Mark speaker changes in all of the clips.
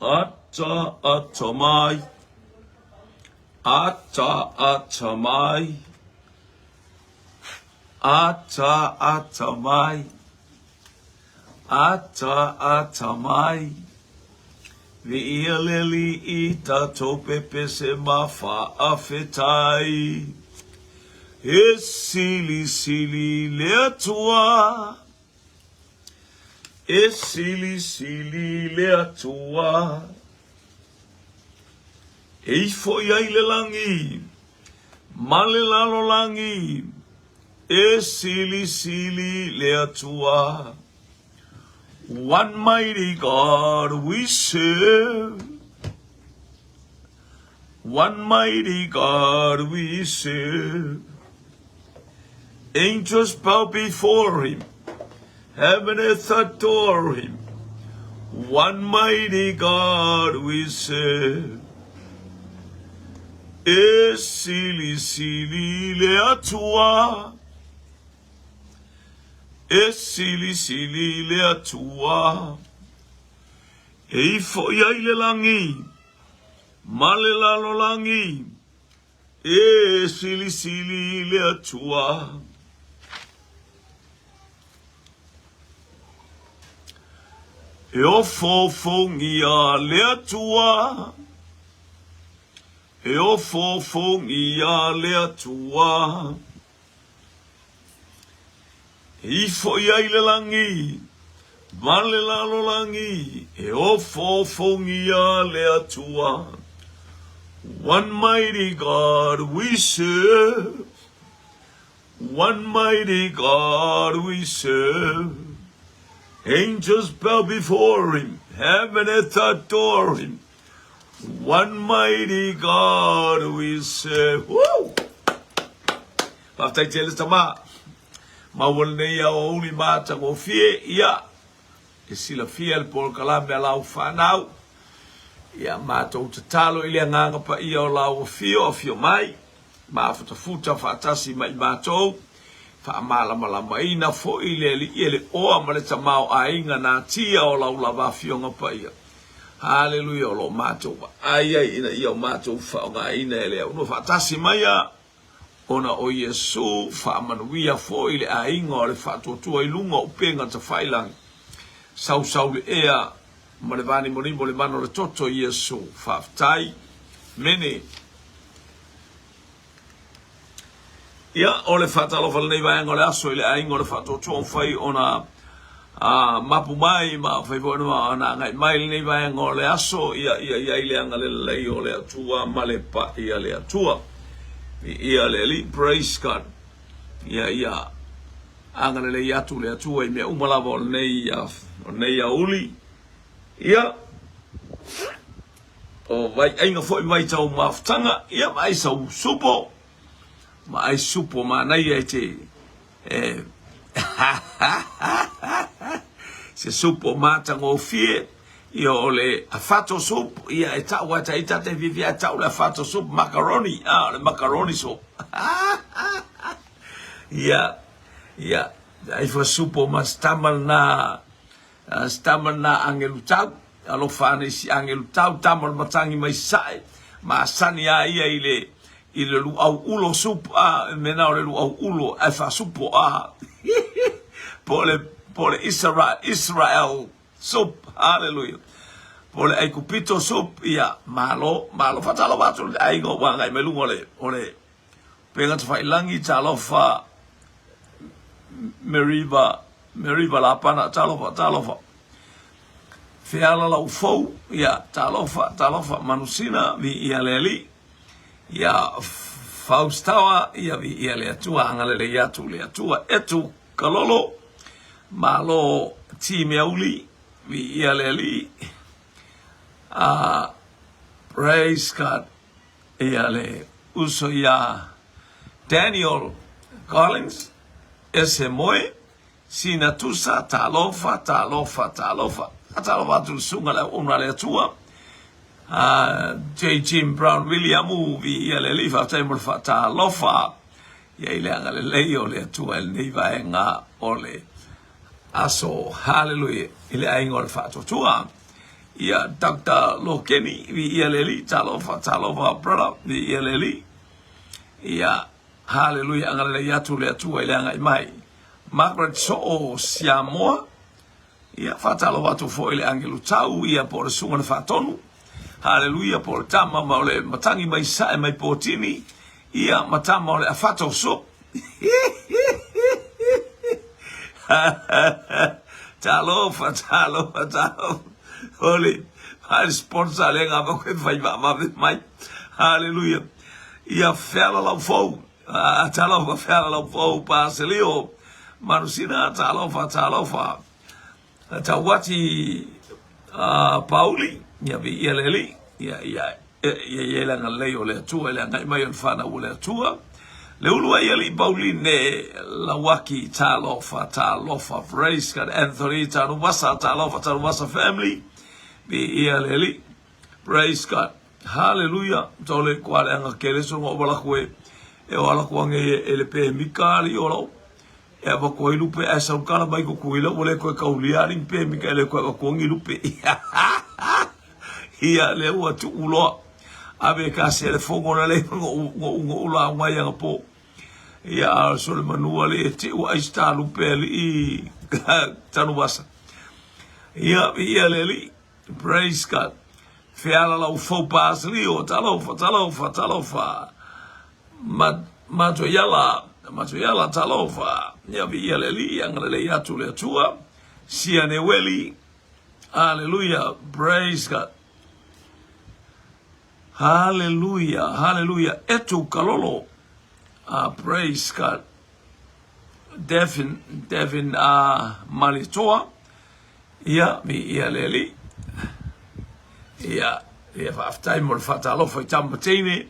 Speaker 1: Ata ata mai Ata ata mai Ata ata mai Ata ata mai Viia le Alii tatou pepese ma faafetai E silisili le Atua E silisili le Atua E ifo i ai le lagi ma le lalolagi E silisili le Atua One mighty God we serve One mighty God we serve Angels bow before him Heaven and earth adore him One mighty God we serve E silisili le Atua E silisili le Atua E ifo i ai le lagi ma le lalolagi E silisili le Atua. E ofoofongia le Atua. E ofoofongia le Atua. E ifo i ai le lagi ma le lalolagi, e ofoofongia le Atua. One mighty God we serve, One mighty God we serve. Angels bow before him, heaven and earth adore him. One mighty God we serve. Woo! Faafetai tele tama. Maua lenei aoauli matagofie, ia, e silafia le polokalame a lau fanau. Ia, matou tatalo i le Agaga Paia o lau afio, afio mai, mafutafuta faatasi ma i matou, faamalamalamaina foi le Alii e le oa ma le tamaoaiga natia o lau lava Afioga Paia. Haleluia, o lo o matou vaai ai ina ia o matou faaaogaina e le Atua faatasi mai a ona o Iesu faamanuia foi le aiga o le faatuatua i luga o upega tafailangi sausau le ea ma le vanimonimo o le mana o le toto Iesu faafetai mene. Ia, o le faatalofa lenei vaega o le aso i le aiga o le faatuatua ua fai ona a, mapu mai ma fai foi ona agai mai lenei vaega o le aso, ia, ia i ai le agalelei o le Atua ma le paia le Atua. Ia le Alii, praise God. Ia, ia agalelei atu le Atua i mea uma lava o lenei, o lenei aoauli. Ia, O vaiaiga foi mai tau mafutaga, ia vaai sau supo, vaai supo manaia e te e se supo matagofie, ia o le afato soup, ia e tau a ita te fiafia e tau le afato soup macaroni, a o le macaroni soup. Ia, ia, ai fa supo ma se tama lena Se tama lena agelu tau, alofa ane i si agelu tau, tama o le matangi mai sae, masani a ia i le i le luau ulo sup a mena o le luau ulo ae faasupo a po le po le Israel Israel soup hallelujah po le Aikupito soup ia malo malo faatalofa atu le aiga ua agai mai luga o le o le Upega Tafailangi talofa Meriva Meriva Lapana talofa talofa Feala lau fou ia talofa talofa Manusina viia le Alii ia Faustawa ia viia le Atua agalelei atu le Atua Etu Kalolo malo Ti Meauli viia le Alii praise God Ia le uso ia Daniel Collins, ese moe, sina tusa, talofa, talofa, talofa. A talofa atu le susuga le auauna a le Atua. J. Jim Brown Williamu, viia le Alii, faafetai mo le faatalofa. Ia i le agalelei o le Atua i lenei vaega o le. aso. Haleluia i le aiga o le faatuatua. Ia Dr. Lokeni, viia le Alii, talofa, talofa brother, viia le Alii. Ia, haleluia, agalelei atu le Atua i le agai mai. Margaret Soo Siamoa, ia, faatalofa atu foi i le Angelu Tau, ia, po o le Susuga i le Faatonu, haleluia, po o le tama ma o le matagi mai sae mai Potini, ia, ma tama o le Afato Soup. Talofa, talofa, talofa. O le sponsor le ngā wako e whai wawawe mai. Hallelujah. Ia wheala lau fou. Ah, talofa, wheala lau fou, Paselio. Manusina, talofa, talofa. Tauati uh, Pauli, ia vi ia le li, ia ia ia ia le agalelei o le Atua, i le agai mai o le fanau o le Atua. Le ulu ai alii Pauline Lauaki, talofa, talofa, praise God, Anthony Tanuvasa, talofa, Tanuvasa family, vi ia le alii, praise God, hallelujah, tole kua le anga kele so ngo wala kue, e o ala kua nge e le pe mika ali o lau, E avatu ai lupe ae sau kala mai Kukuila ua le toe kaulia ali ni pemika e le toe avatu ai ni lupe. Ia lea ua tuu loa. Ave ka selefono na le noʻu lauga ai anapo. Ia a o Solemanua le e tiu ai sta lupe alii Tanuvasa. Ia, ia le alii. Praise God. Feala lau fou paslio, talofa, talofa, talofa. Ma, Matoiala, Matoiala, talofa. Ia viia le Alii, agalelei atu le Atua. Sia Neueli, Hallelujah, praise God. Hallelujah, hallelujah. Etu Kalolo, praise God. Devin, Devin Malitoa, Ia, viia le Alii. Ia, ia faafetai mo le faatalofa i tama teine.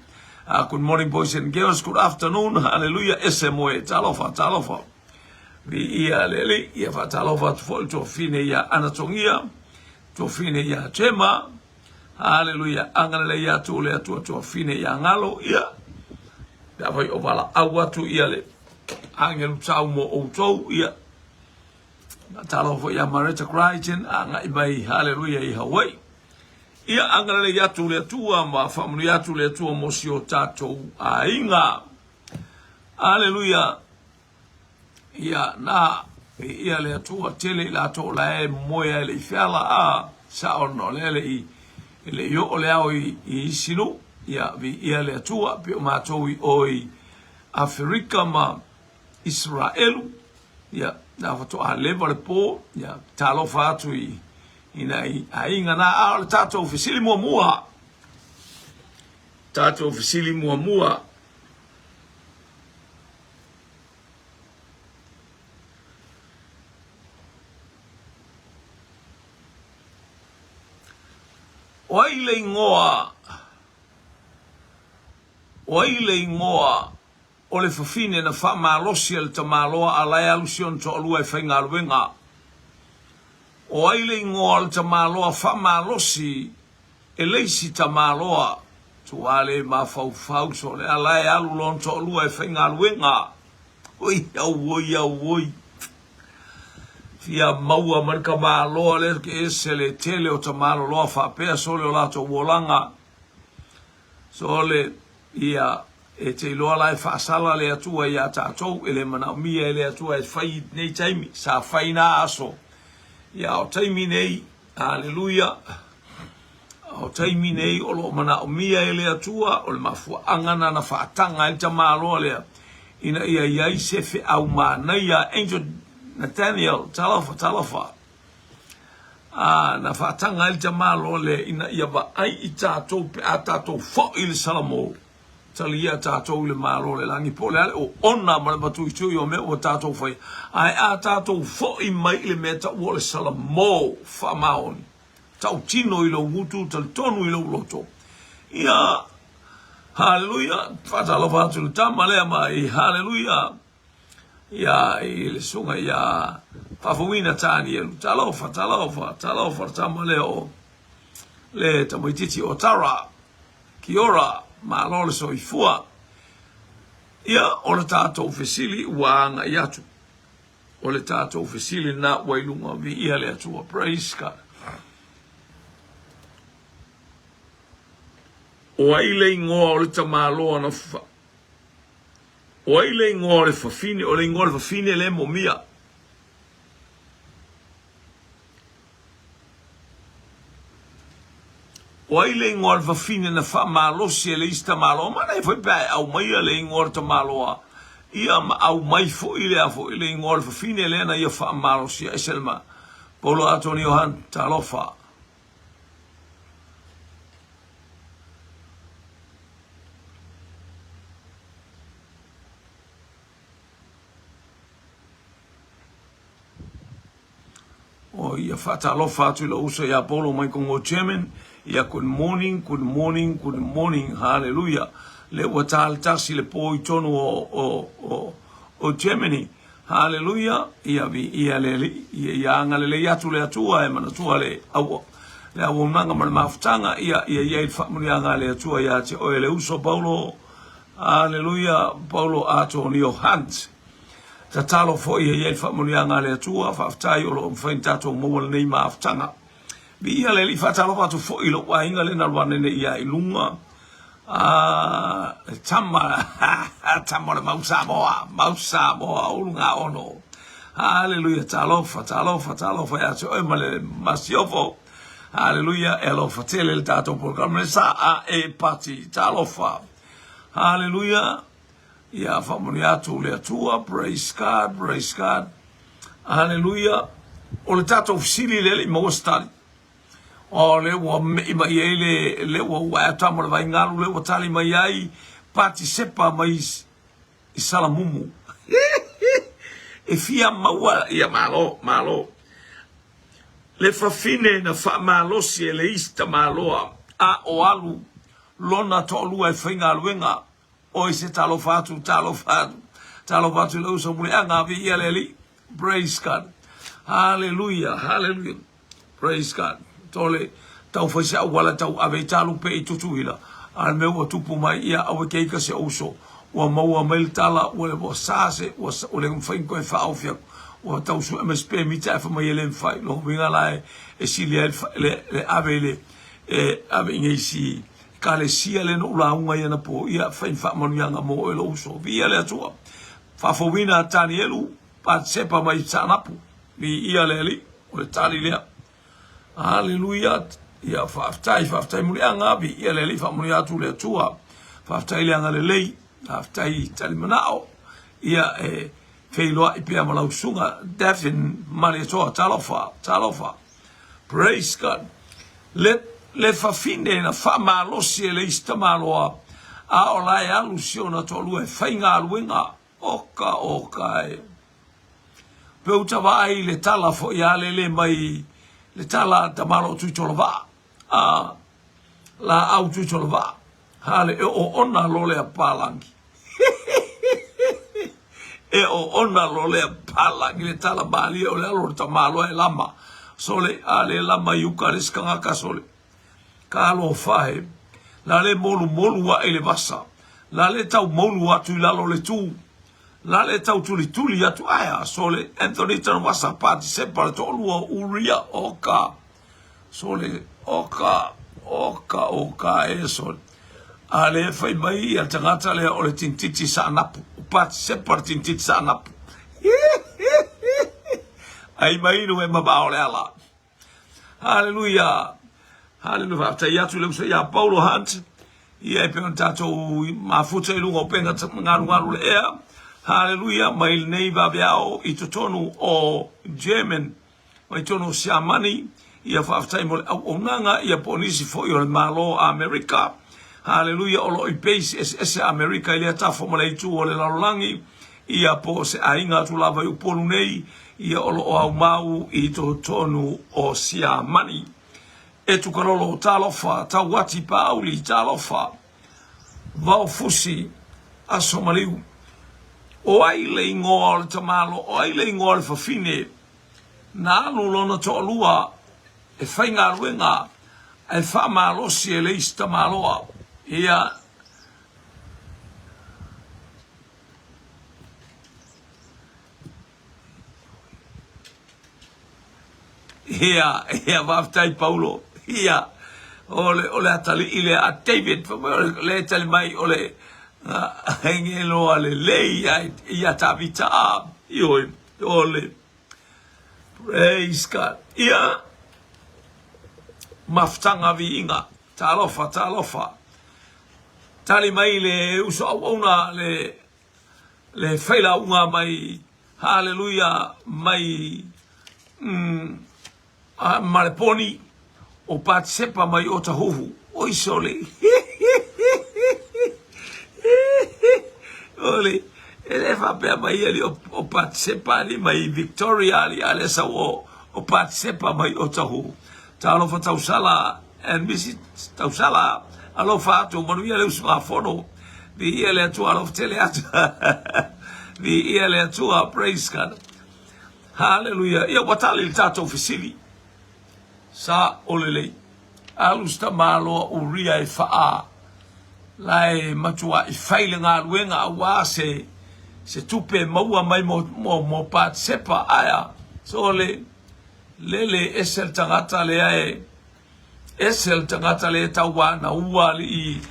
Speaker 1: Good morning boys and girls, good afternoon, hallelujah, ese moe, talofa, talofa. Viia le Alii, ia faatalofa atu foi le tuafafine ia Anatongia, tuafafine ia Gemma, hallelujah, agalelei atu le Atua tuafafine ia Galo, ia, pe afai o valaau atu ia le agelu tau mo outou, ia, Talofa foi ia Mareta Crichton, agai mai, haleluia, i Hawaii. Ia, agalelei atu le Atua ma faamanuia atu le Atua mo si o tatou aiga. Haleluia. Ia, na, ia le Atua tele i latou la e moe ai le i feala, a, sa ona o lea le i, le i oo le ao i, i isi nuu. Ia, viia le Atua, pe o matou i o i Aferika ma Iseraelu, ia, na faatoa leva le po, ia, talofa atu i, i nai aiga na, a o le tatou fesili muamua, tatou fesili muamua, O ai le ingoa, o ai le ingoa O le fafine na faamalosi e le tamaloa a la e alu si ona toalua e faigaluega. O ai le igoa o le tamaloa faamalosi e le isi tamaloa? Tua le mafaufau so le a la e alu lona toalua e faigaluega. Oi auoi auoi. Fia maua ma le tamaloa le ese le tele o tamaloloa faapea sole o latou olaga. Sole ia E te iloa la e faasala le Atua iā tatou, e le manaomia e le Atua e fai i nei taimi, sa fai na aso. Ia o taimi nei, aleluia, o taimi nei o lo o manaomia e le Atua, o le mafuaaga na na faataga ai le tamaloa lea, ina ia i ai se feau manaia, Angel Nathaniel, talofa, talofa, a, na faataga ai le tamaloa lea ina ia vaai i tatou pe a tatou foi i le Salamo. Talia tatou i le Malo o le lagi, po o le a le oona ma le matuitui o mea ua tatou faia, ae a tatou foi mai i le mea taua o le Salamo faamaoni, tautino i lou gutu, talitonu i lou loto. Ia, haleluia, faatalofa atu i le tama lea mai, haleluia, ia, i le susuga ia Faafouina Tanielu, talofa, talofa, talofa le tama lea o le tamaitiiti o Tara. Kia ora, malo le soifua. Ia, o le tatou fesili ua agai atu. O le tatou fesili lena ua i luga, viia le Atua. Praise God. O ai le igoa o le tamaloa na fa... O ai le igoa o le fafine, o le igoa o le fafine le momia. O ai le igoa o le fafine na faamalosi e le isi tamaloa? Manaia foi pe a e aumaia le igoa o le tamaloa ia ma aumai foi le a foi le igoa o le fafine lea na ia faamalosia. Ese le ma Paulo Antonio Hunt, talofa. O ia faatalofa atu i lou uso ia Paulo mai Kongo Chairman. Ia good morning, good morning, good morning. Hallelujah. Le ua ta le tasi le po i tonu o, o, o, o Germany. Hallelujah. Ia vi ia le alii. Ia ia agalelei atu le Atua e manatua le au le auaunaga ma le mafutaga. Ia ia i ai le faamanuiaga a le Atua ia te oe le uso Paulo. Hallelujah. Paulo Antonio Hunt. Tatalo foi e i ai le faamanuiaga a le Atua, faafetai o lo o mafai ona tatou maua lenei mafutaga. Viia le Alii, faatalofa atu foi i lou aiga lea na alu ane nei ia i luga. Ah, le tama, tama o le mau Samoa, mau Samoa, ulugaono. Haleluia, talofa, talofa, talofa ia te oe ma le masiofo. Haleluia, e alofa tele le tatou programe le sa a e pati, talofa. Haleluia. Ia faamanuia atu le Atua, praise God, praise God. Haleluia. O le tatou fesili lea le i maua se tali. O le ua me'i mai ai le, le ua ua ata mo le vaingalu le ua tali mai ai Patisepa mai i Salamumu. E fia maua ia malo, malo. Le fafine na faamalosi e le isi tamaloa a o alu lona toalua e faigaluega Oi se talofa atu, talofa atu, talofa atu i le uso muliaga, viia le Alii. Praise God. Hallelujah, hallelujah. Praise God. Tole, tau fai se auala tau ave i talupe i Tutuila. A le mea ua tupu mai, ia aua ke ika se uso. Ua maua mai le tala, ua le ua sa se, ua, ua le mafai ona toe faaofi atu. Ua tau sue mai se pemita e fai mai e le mafai. Lona uiga la e, e sili ai le, le, le ave i le, e ave i isi Ekalesia lea na ou lauga ai anapo, ia fai ni faamanuiaga mo oe lou uso. Viia le Atua. Faafouina Tanielu Patisepa mai Saanapu. Viia le Alii. O le tali lea. Aleluia. Ia faafetai, faafetai muliaga. Viia le Alii, faamanuia atu le Atua. Faafetai le agalelei. Faafetai talimanao. Ia e feiloai pea ma lau susuga Devin Malietoa. Talofa, talofa. Praise God. Le, le fafine na faamalosi e le isi tamaloa, a o la e alu si ona toalua e faigaluega. Oka, oka e. Pe uta vaai i le tala foi a lele mai le tala a tamalo o Tuitolovaa, a laau Tuitolovaa, hale e oona lolea palangi. E oona lolea palangi le tala malie o le alo o le tamaloa e lama. Sole, a le lama i uka le isi tagata sole. Ka alofa e. La le molumolu aʻe i le vasa. La le tau moulu atu i lalo o le tu. La le tau tulituli atu ae a sole. Anthony Tanuvasa Patisepa le toalua o Uria o ka sole oka oka oka e sole. A le fai mai ia le tagata lea o le tinititi saanapu. O Patisepa le tinititi saanapu. Ai mai inu e mamao le ala. Haleluia. Haleluia. Faafetai atu i le uso ia Paulo Hunt. Ia e pei ona tatou mafuta i luga o upega galugalu le ea. Haleluia. Mai lenei vaveao i totonu o German, mai totonu o Siamani. Ia faafetai mo le auaunaga, ia po o nisi foi o le Malo Amerika. Haleluia. O lo o i base eseese Amerika i lea tafa ma le itu o le lalolagi. Ia po o se aiga atu lava i Upolu nei, ia o lo o aumau i totonu o Siamani. E Tukalolo, talofa, Tauati Paauli, talofa, Vaofusi, Aso Maliu. O ai le igoa o le tamalo, o ai le igoa o le fafine na alu lona toalua e faigaluega ae faamalosi e le isi tamaloa? Ia, Ia, ia, faafetai Paulo. Ia, o le, o le atalii lea a David, fai mai o le, e tali mai o le agelo lelei ia, ia Tavita. Ioe, o le, praise God. Ia, mafutaga viiga, talofa, talofa. Tali mai le uso auauna le, le failauga mai, haleluia, mai mm, Maleponi, o Patisepa mai Otahuhu. Oi sole. Ole, e le faapea mai ali o, o Patisepa ali mai Victoria ali ale sau o, o Patisepa mai Otahuhu. Talofa tausala and Mrs. Tausala, alofa atu, manuia le usugafono. Viia le Atua, alofa tele atu. Viia le Atua, praise God. Haleluia. Ia ua tali le tatou fesili. Sa o lelei. Alu si tamaloa Uria e faa la e matuai fai le galuega auā se se tupe e maua mai mo mo mo Patsepa aea so le lele ese le tagata lea e Ese le tagata le tauā na ua alii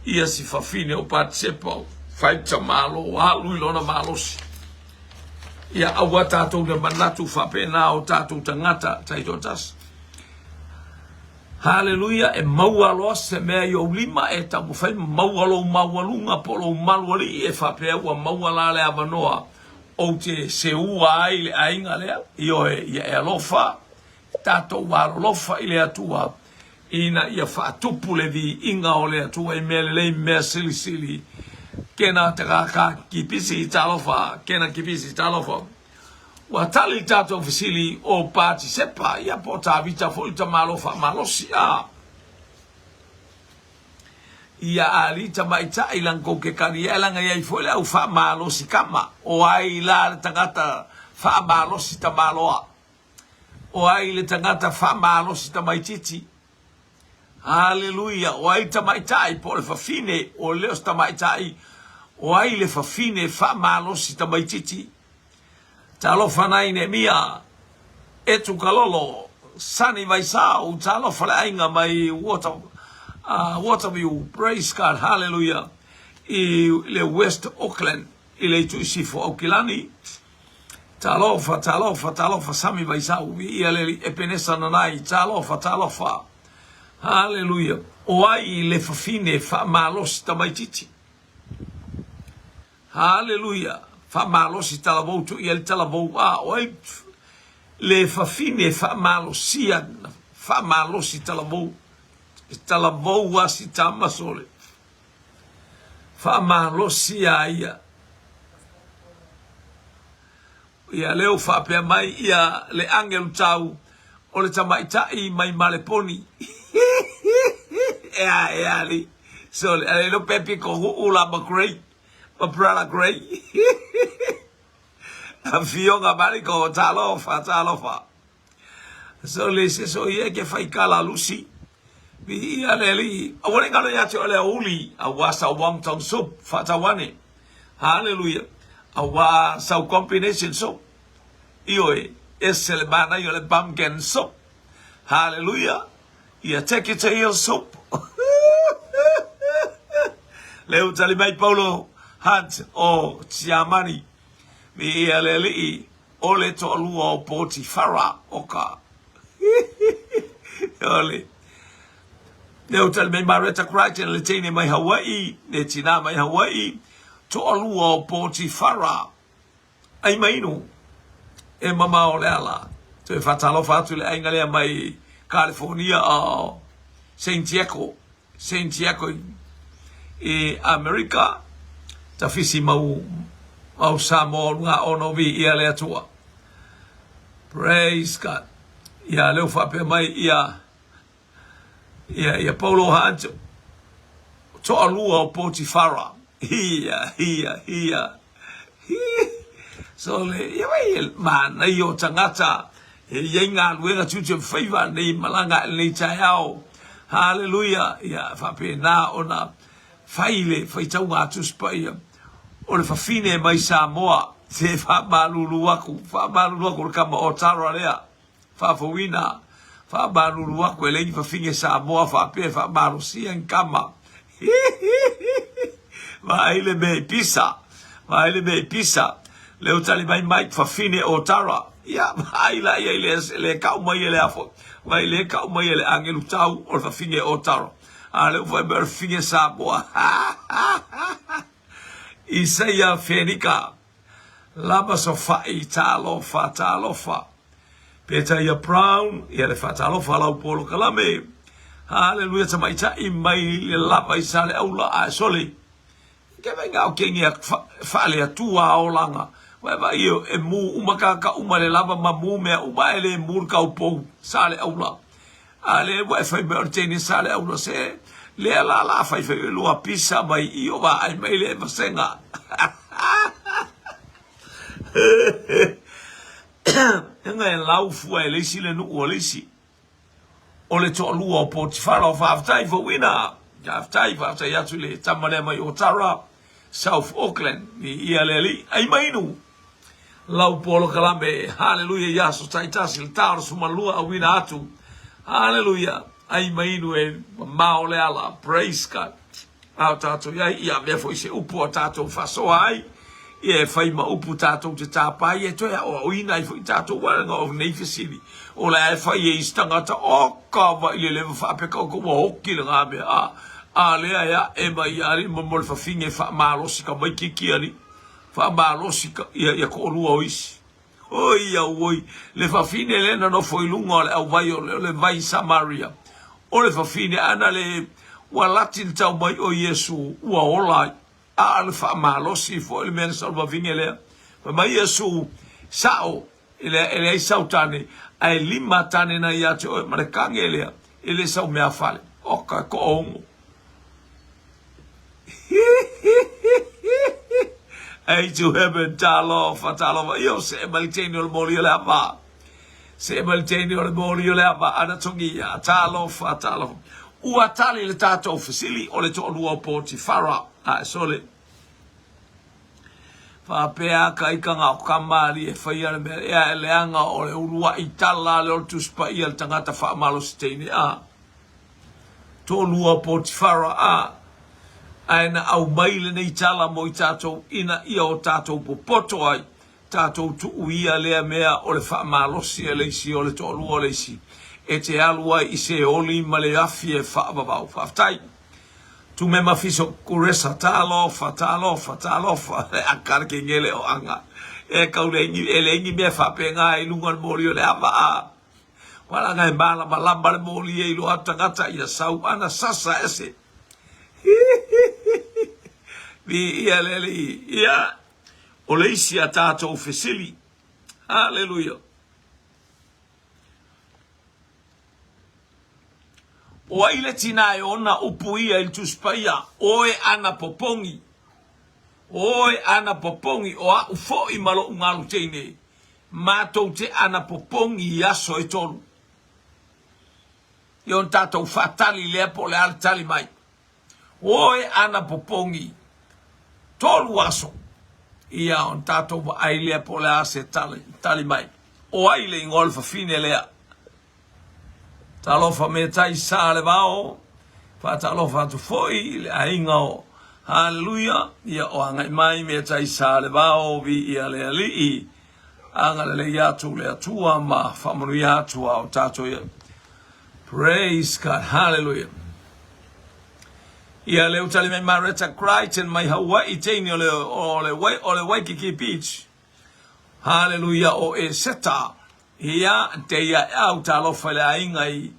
Speaker 1: ia si fafine o Patisepa, fai ta malo, alu i lona malosi. Ia aua tatou na manatu faapena o tatou tagata taitoatasi. Haleluia, e maua loa se mea i ou lima e taumafai ma maua lou maualuga po o lou malu alii e faapea ua maua la le avanoa ou te seua ai le aiga lea. Ioe, ia e alofa Tatou alolofa i le Atua ina ia faatupu le viiga o le Atua i mea lelei ma mea silisili. Kena te kākā kipisi talofa, kena kipisi talofa. Ua tali le tatou fesili o Patisepa, ia po o Tavita foi le tamaloa faamalosi, a. Ia alii tamaitai lana kou ke kani e langa iai foi le au faamalosi kama, o ai la le tagata faamalosi tamaloa. O ai le tagata faamalosi tamaitiiti? Haleluia! O ai tamaitai po o le fafine, o le o se tamaitai, o ai le fafine faamalosi tamaitiiti? Talofa nai Neemia, Etu Kalolo, Sani Vaisau, talofa le aiga mai Water, Waterview, praise God, haleluia, i le West Auckland, i le itu i Sifo Aukilani. Talofa, talofa, talofa, Sami Vaisau, viia le Alii, Epenesa Nanai, talofa, talofa. Haleluia. O ai le fafine faamalosi tamaitiiti? Haleluia. Faamalosi talavou, tuu i ai le talavou. A, o ai le fafine faamalosia, faamalosi talavou, talavou a si tama sole. Faamalosi a ia. Ia lea ua faapea mai ia le agelu tau o le tamaitai mai Maleponi. Ea, ea ali. So, le lo pepi ko huu la ma Gray, ma Brother Gray. Afioga Mariko, talofa, talofa. So le se so ia ke fai kala lusi. Vi ia le li. Aua le ngalo ia te o le uli. Aua sa wong tong soup. Whatawane. Hallelujah. Aua sau combination soup. Ioe. Ese le mana i o le pumpkin soup. Hallelujah. Ia take it to your soup. Le utali mai Paulo Hunt o Tiamani. Vi ia le alii. O le toalua o Potifara o ka o le Lea ua tali mai Mareta Crichton le teine mai Hawaii, le tinā mai Hawaii, toalua o Potifara. Ai mainu, e mamao le ala. Toe faatalofa atu le aiga lea mai California o San Diego. San Diego i Amerika, tafisi mau mau Samoa o luga ono vi ia le Atua. Praise God. Ia leo faapea mai ia ia ia Paulo Hanjo toalua o Potifara. Ia ia ia. So le ia wai manaia o tagata e i ai galuega tiute ma faiva nei malaga ae lenei taeao. Haleluia! Ia faapena ona fai le faitauga a Tusi Paia o le fafine mai Samoa. Se faamalulu aku, faamalulu aku le kama o Tara lea. Faafouina, faamalulu aku e leai ni fafine Samoa faapea e faamalosia ni tama. Vaai le mea i pisa, vaai le mea i pisa. Lea ua tali mai Mike fafine o Tara. Ia, vaai la ia i le, le kau mai e le afo, vaai le kau mai e le agelu tau o le fafine o Tara. A lea ua fai mai o le fafine Samoa. Isaia Fenika, lama sofa'i, talofa, talofa. Petaia Brown, ia le faatalofa lau polokalame. Haleluia tamaitai mai le lava i Saleaula ae sole. Ke vai ngā o kengi a whaale atua a olanga. Vai vai e mū uma kāka uma le lava ma mū mea uma e le mū le kaupou Saleaula. A le ua e fai mai o le teine Saleaula se lea la la fai fai o lua pisa mai i o vaai mai le vasenga. Ega e lau fua e le isi le nuu o le isi. O le toalua o Potifara o faafetai Fauina. Faafetai, faafetai atu i le tama lea mai Otara, South Auckland. I ia le alii. Ai mainu. Lau polokalame. Haleluia i aso taitasi le ta o le sumalua auina atu. Haleluia. Ai mainu e mamao le ala. Praise God. A o tātou i ai, ia mea foi se upu a tātou whasoa ai, ia e whai ma upu tātou te tāpā ia e toe aoaoina ai foi tātou walenga o nei fesili. O le a e whai e isi tangata, o ka wa i le lewa whaapeka o ka ua hoki le ngā mea, a, a lea e a e mai ia ali mo mo le whawhinge wha malosi ka mai kiki ali, wha malosi ka, ia, ia ko olua o isi. Oi auoi, le fafine lea na nofo i luga o le auvai o le vai Samaria. O le fafine ana le ua lati le tau mai o Iesu ua ola ai. A le faamalosi foi le mea na sau le fafine lea. Fai mai Iesu, Sao, e leai sau tane, ae lima tane na ia te oe ma le kage lea, e le sau mea fale. Oka, ko ongo. Hey to heaven, talofa, talofa. Io se e mai teine o le moli o le ava. Se e mai teine o le moli o le ava, ana tongia, talofa, talofa. Ua tali le tātou fesili o le toalua o Potifara. A e sole. Faapea ka ikanga o kamali e whaia le mea ea e leanga o le uluai tala le o le tuspa ia le tangata whaamalosi teine a. Toalua Potifara, a, ae na aumai lenei tala mo i tatou ina ia o tatou popoto ai, tatou tuu ia lea mea o le faamalosi e le isi o le toalua o le isi, e te alu ai i se oli ma le afi e faavavau. Faafetai. Tumema Fiso Kuresa, talofa, talofa, talofa, e aka le kengele o anga. E kau le ingi, e le ingi mea faapena i lunga o le moli o le ava, a. Walaga e mālamalama le moli e iloa atu tagata ia sau ana sasa ese. Vi ia le alii. Ia, o le isi a tātou fesili. Haleluia. O ai le tina e ona upu ia i le Tusi Paia, Oe ana popogi, oe ana popogi, o a'u fo'i ma lo'u galu teine, Matou te ana popogi i aso e tolu. Ia ona tatou faatali lea po o le a le tali mai. Oe ana popogi, tolu aso. Ia ona tatou vaai lea po o le a se tali, tali mai. O ai le igoa o le fafine lea? Talofa me tai sa le vao, faatalofa atu foi i le aiga o Haleluia, ia o agai mai me tai sa le vao, vi ia le alii, agalelei atu le Atua ma faamanuia atu a o tatou ia. Praise God, hallelujah. Ia le utali mai Maretta Crichton mai Hawaii teine o le, o le, o le Waikiki Beach. Haleluia o Eseta Ia, te ia e au talofa i le aiga i,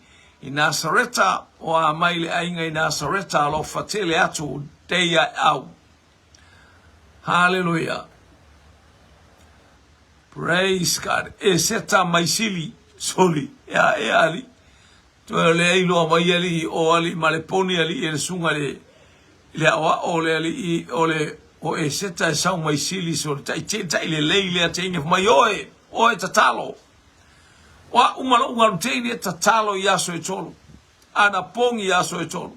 Speaker 1: i Nasareta, o a mai le aiga i Nasareta, alofa tele atu, te ia e au. Haleluia. Praise God. Eseta mai sili, soli, ea e ali. Toe o lea iloa mai alii o alii ma le poni alii e le suga le le aoao o le alii o le o Eseta e sau mai sili so le tai te tai le lei lea teine mai oe oe tatalo o a'u ma lo'u galu teine tatalo i aso e tolu ana pogi i aso e tolu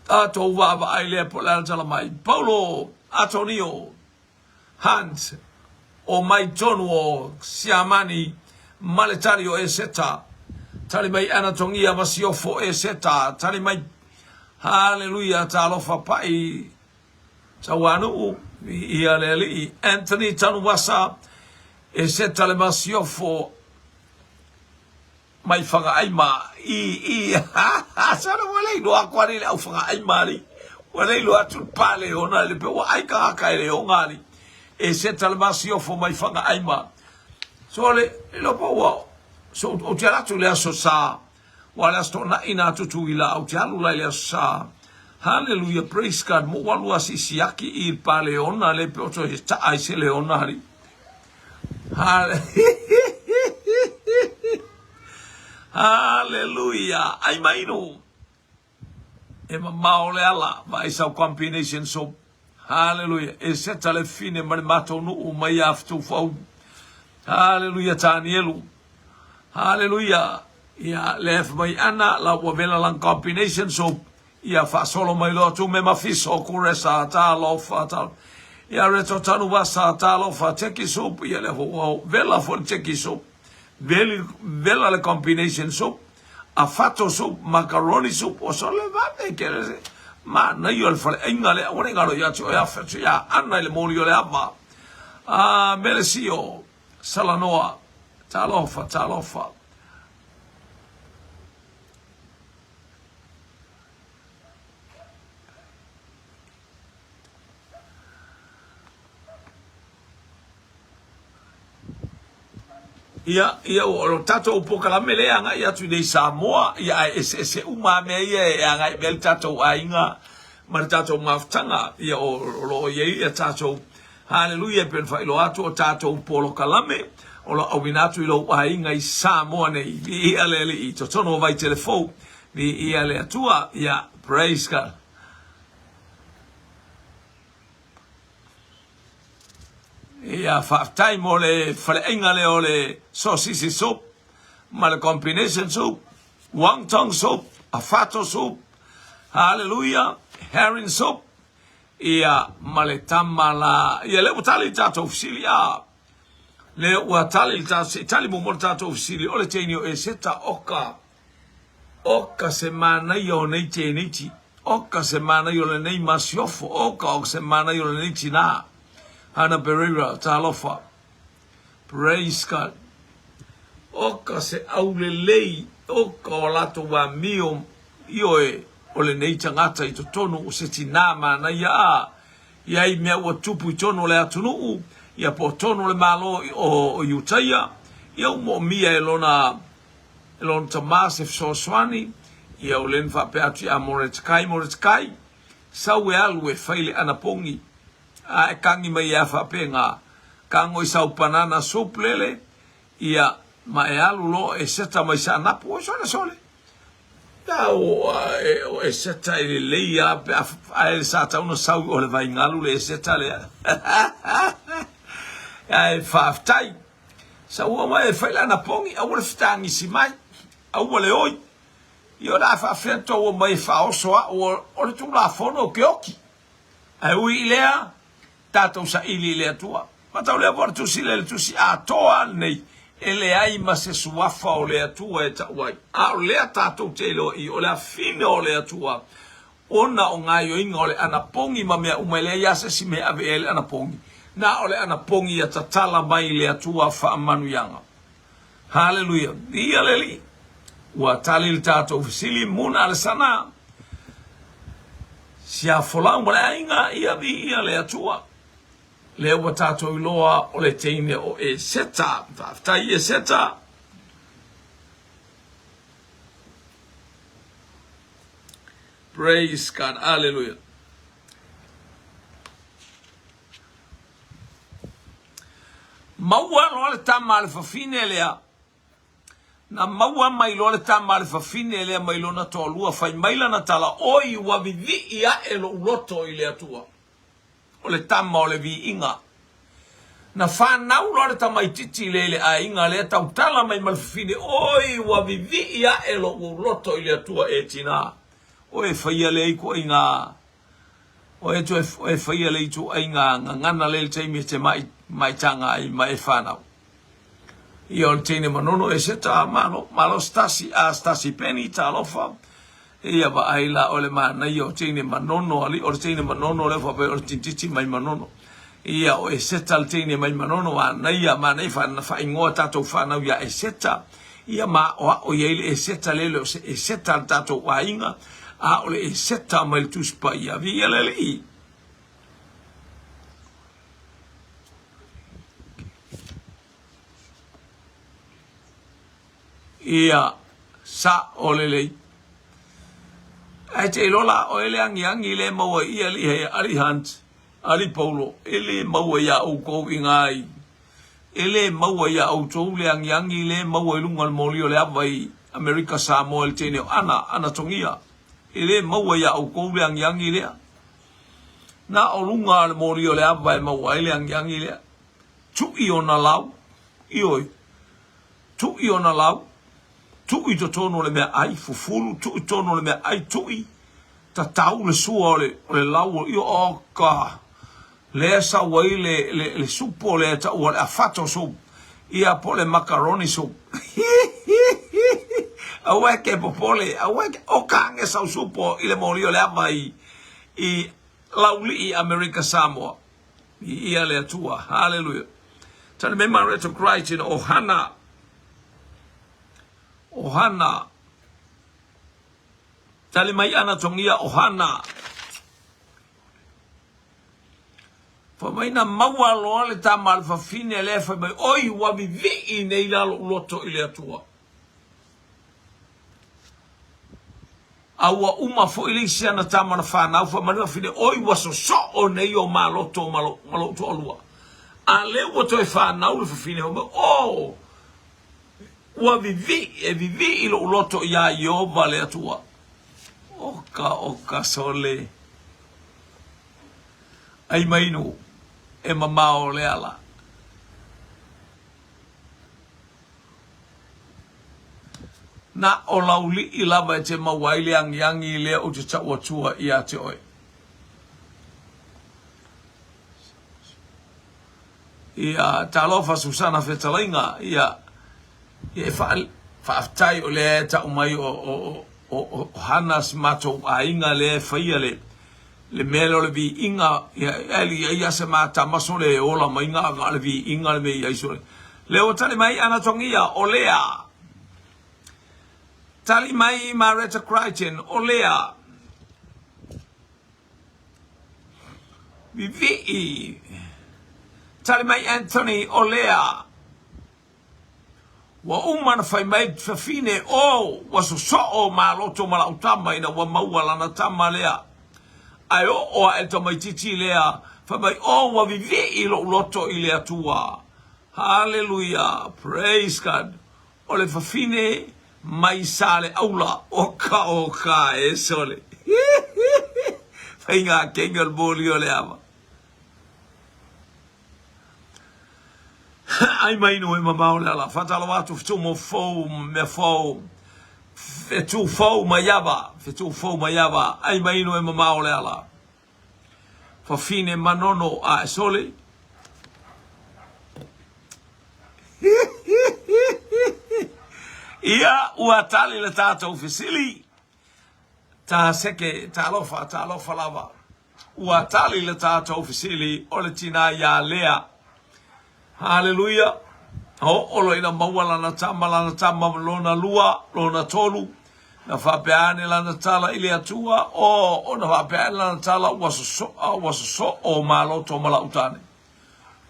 Speaker 1: tatou vaavaai lea po o le a le tala mai Paulo Atonio Hunt o mai tonu o Siamani. ma le tali o Eseta. Tali mai Anatogia Masiofo Eseta, tali mai Haleluia Talofa Pa'i Tauanuu, Viia le Alii Anthony Tanuvasa Eseta le Masiofo mai Fagaaima i i sana ua le iloa atu ani le au Fagaaima ali ua le iloa atu le pale ona le pe ua ai tagata e le oga ali Eseta le Masiofo mai Fagaaima. So le iloa po ua so ou te alu atu i le aso Sa Ua le Aso Toonai na Tutuila ou te alu la i le Aso Sa. Hallelujah praise God mo ua lua siisiaki i le paleona le pe oto he taa i se leona ali. Hallelujah ai mainu e mamao le ala vaai sau combination soap. Hallelujah e seta le fine ma le matou nuu mai ia Futufau. Hallelujah Tanielu. Hallelujah ia le F mai ana la ua vela lang combination soap ia faasolo mai loa tu me mafiso kuresa talofa tal ia reto tanu vasa talofa teki soup ia le ua vela fo le teki soup veli vela le combination soup a fato soup macaroni soup o sole vave ke le ma na io le fale ainga le ua ngalo ia tu ia fetu ia ana le moli o le ava a melesio Salanoa talofa talofa. Ia, ia, o lo tatou polokalame lea e agai atu i nei Samoa, ia ae eseese uma lava mea ia e agai mai ai le tatou aiga ma le tatou mafutaga, ia o, o lo o i ai ia tatou Haleluia e pei ona faailoa atu o tatou polokalame o lo o auina atu i lou aiga i Samoa nei. Viia le Alii, totonu o Vaitele Fou. Viia le Atua, ia, praise God. Ia, faafetai mo le faleaiga lea o le sosisi soup ma le combination soup, wonton soup, afato soup, hallelujah, herring soup, ia, ma le tama la. Ia, lea ua tali le tatou fesili, a. Lea ua tali le tatou, se i tali muamua le tatou fesili, o le teine o Eseta, oka, Oka se manaia o nei teineiti, oka se manaia o lenei masiofo, oka o se manaia o lenei tinā. Hana Pereira, talofa. Praise God. Oka se aulelei, oka o latou amio, ioe, o lenei tagata i totonu o se tinā manaia a i ai mea ua tupu i tonu o le atunuu, ia po o tonu o le Malo o Iutaia, ia ua moomia e lona E lona tama se fesoasoani, ia o lea na faapea atu ia Moretekai, Moretekai, sau e alu e fai le anapogi, a e kagi mai ia faapena, kago i sau banana soup lele, ia, ma e alu loa e seta mai sa anapu, oi sole sole. Ia o, e, o e seta e lelei a, pe a, ae sa tau na sau o le vaingalu le e seta lea. Ae faafetai. Saua mai e fai le anapogi, aua le fetagisi mai, aua le oi. Ia o le a faafefea tou omai e faaoso au, o le Tulafono ou te oki. Ae ui i lea, tatou saili i le Atua. Matau lea po o le tusi lea, le tusi atoa lenei, e leai ma se suafa o le Atua e tau ai. A o lea tatou te iloa i o le afine o le Atua, Ona o gaioiga o le anapogi ma mea uma e leai lava se isi mea e ave i ai le anapogi, na o le anapogi ia tatala mai le Atua faamanuiaga. Haleluia! Viia le Alii! Ua tali le tatou fesili, muna a le sana, sia folau ma le aiga, ia viia le Atua. Lea ua tatou iloa o le teine o Eseta. Faafetai Eseta. Praise God. Hallelujah. Maua loa le tama a le fafine lea. Na maua mai loa le tama a le fafine lea mai lona toalua, fai mai lana tala, Oi, ua vivii ae lou loto i le Atua. O le tama o le viiga. Na fanau loa le tamaitiiti lea i le aiga lea, tautala mai ma le fafine, Oi, ua vivii ae lou loto i le Atua e tina. Oe e faia lea ituaiga, oe toe, oe e faia le ituaiga gagana lea i le taimi e te maitaga ai ma e fanau. Ia o le teine Manono e seta malo, malo Stasi, a Stasi Penny, talofa. Ia vaai la o le manaia o teine Manono, ali o le teine Manono lea faapea o le tintiti mai Manono. Ia o Eseta le teine mai Manono, manaia, manaia fa, faaigoa tatou whanau ia Eseta. Ia ma o ao i ai le Eseta le le o se Eseta le tatou aiga, a o le Eseta mai le Tusi Paia. Viia le Alii. Ia, sa'o lelei. Ae te iloa la oe le agiagi le maua i alii hei alii Hunt, alii Paulo, e le maua iā outou i ngā i, e le maua iā outou le agiagi le maua i luga o le moli o le ava i Amerika Samoa i le teine o Ana, Ana Togia. E le maua iā outou le agiagi lea. Na o luga o le moli o le ava e maua ai le agiagi lea. Tui ona lau, ioe, tui ona lau, tuu i totonu o le mea ai, fufulu, tuu i totonu o le mea ai, tui, tatau le sua o le, o le lau, io, oka, lea sau ai le, le, le supo lea e taua le afato soup, ia po o le macaroni soup. Aua e ke popole, aua e ke, oka age sau supo i le moli o le ava i, i Laulii, Amerika Samoa. Viia le Atua. Haleluia. Tali mai Mareto Crichton, ohana. Ohana. Tali mai ana tongia ohana. Fai mai na maua loa le tama a le fafine lea fai mai, oi ua vivii nei la lou loto i le Atua. A ua uma foi le isi ana tama na fanau, fai mai le fafine, oi ua sosoo nei o maloto ma lou, ma lou toalua. A lea ua toe fanau le fafine, fai mai, oh, ua vivii, e vivii lou loto iā Ieova le Atua. Oka, oka, sole. Ai mainu, e mamao le ala. Na o Laulii lava e te maua ai le agiagi lea ou te tau atua ia te oe. Ia, talofa Susana Fetalaiga, ia, ia e wha, faafetai o lea e tau mai o, o, o, o, o Hana si matou aiga lea e faia le, le mea lea o le viiga, ia, e ali ai a se matama sole e ola mai ga ga le viiga le mea i ai sole. Lea ua tali mai Ana Togia, o lea. Tali mai Mareta Crichton, o lea. Vivii. Tali mai Anthony, o lea. Ua uma ona fai mai le fafine, O, ua sosoo maloto ma lau tama ina ua maua lana tama lea. Ae oo ae le tamaitiiti lea, fai mai, O, ua vivii lou loto i le Atua. Haleluia! Praise God! O le fafine mai Saleaula. Oka, oka e sole. Faiga kenge o le moli o le ava. Ai mai no e mamao le ala. Whatalo atu whitu mo fou, mea fou. Whetu fou mai ava. Whetu fou mai ava. Ai mai no e mamao le ala. Whawhine manono a e sole. Ia ua tali le tātou fesili. Tā seke, talofa, talofa lava. Ua tali le tātou fesili o le tinā iā Lea. Haleluia! Oo loa ina maua lana tama, lana tama lona lua, lona tolu, na faapea ane lana tala i le Atua, o, ona faapea ane lana tala, ua sosoa, ua sosoo maloto ma la'u tane.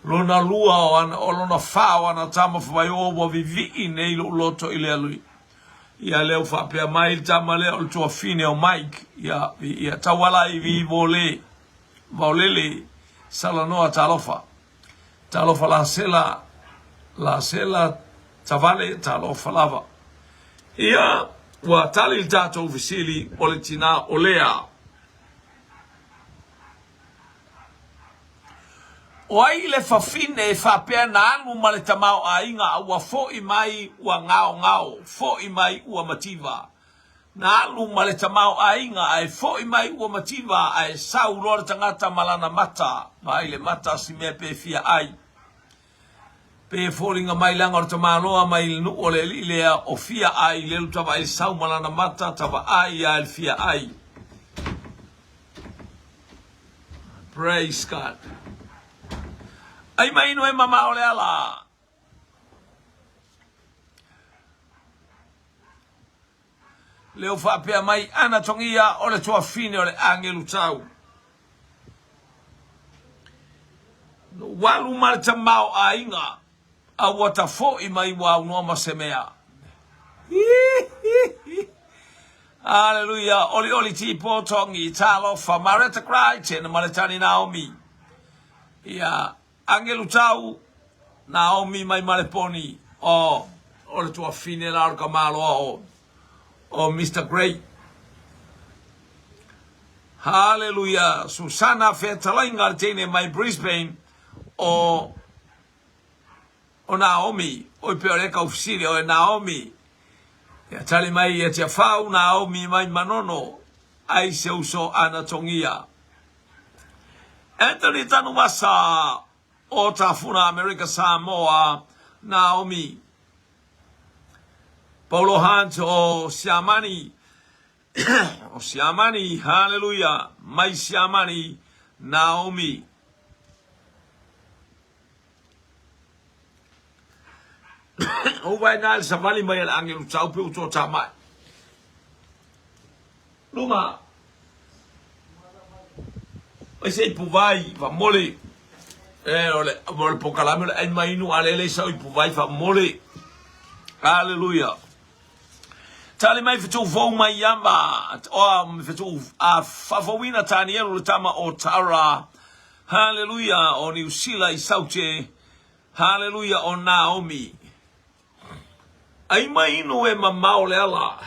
Speaker 1: Lona lua o ana, o lona whā o ana tama fai mai, o, ua vivii nei lo'u loto i le Alii. Ia lea ua faapea mai le tama lea o le tuafine o Mike, ia, ia tauala i vi vole, vaolele, salanoa talofa. Talofa la sela, la sela tavale, talofa lava. Ia, ua tali le tatou fesili o le tinā o Lea. O ai le fafine e faapea na alu ma le tamaoaiga a ua foʻi mai ua gaogao, foʻi mai ua mativa? Na alu ma le tamaoaiga ae foʻi mai ua mativa, ae sau loa le tagata ma lana mata, vaai le mata si mea pe fia ai. Pei e foliga mai leaga o le tamaloa mai le nuu o le alii lea o fia ai lelu tavaai sau ma lana mata tavaai ia le fia ai. Praise God. Ai mai inu e mama o le ala. Leo faapea mai ana togia o le tuafine o le agelu tau. No walu ma le tamao aiga a ua tafo'i mai ua aunoa ma se mea. Aleluia, olioli tipo tongi, talofa, Mareta Crichton ma le tani Naomi. Ia, Angelu tau, Naomi mai Maleponi, o, o le tuafine la o le kamaloa o, o Mr. Gray. Haleluia, Susana fetalaiga le teine mai Brisbane, o, o Naomi, oi pe o le kau fesili o e Naomi. Ia tali mai ia tia whau Naomi mai Manono, ai se uso ana tongia. Anthony Tanumasa o Tafuna Amerika Samoa, Naomi Paulo Hunt o Siamani, o Siamani, haleluia, mai Siamani, Naomi. O vai nā le savali mai a le angelu tau pe uto tā mai. Luma. Ai se ipu vai, fa mole. E, o le, o le pokalame o le ai mai inu a lele sa ipu vai fa mole. Hallelujah. Tali mai fetu fou mai iama, o fetu a fafauina Tanielu le tama o Tara. Hallelujah, o Niu Sila i Saute. Hallelujah, o Naomi. Ai mai inu e mamao le ala.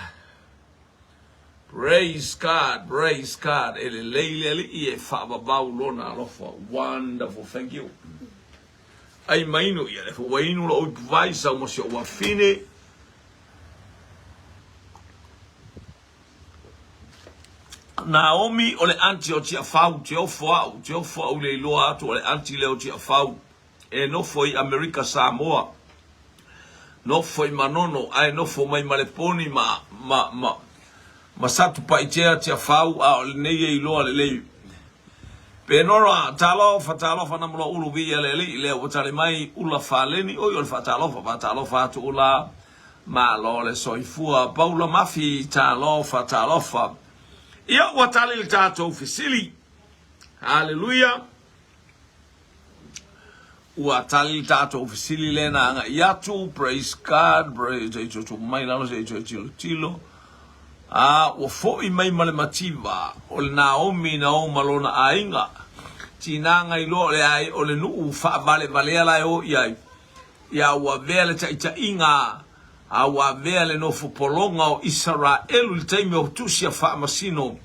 Speaker 1: Praise God, praise God. E lelei le alii e faavavau lona alofa. Wonderful, thank you. Ai mai inu ia le fua inu lo oi vai sau mo si o wafine. Naomi o le aunty o Tiafau, te ofo au, te ofo au le iloa atu o le aunty lea o Tiafau. E nofo i Amerika Samoa, nofo i Manono, ae nofo mai Maleponi ma, ma, ma, ma Satupaitea, Tiafau, a o lenei e iloa lelei. Penora, talofa, talofa na moloa ulu viia le alii lea ua tali mai ula faleni, oi o le faatalofa, faatalofa atu ula, malo le soifua, Paula Mafi, talofa, talofa. Ia ua tali le tatou fesili. Haleluia. Ua tali le tatou fesili lea na agai atu, praise God, praise, se i tutu mai lalo, se i toe tilotilo. A, ua foi mai ma le mativa o le Naomi na o ma lona aiga. Tinaga iloa o le ai, o le nuu faavalevalea la e o i ai. Ia ua avea le taitaiga, a ua avea le nofo pologa o Isaraelu i le taimi o tusi a faamasino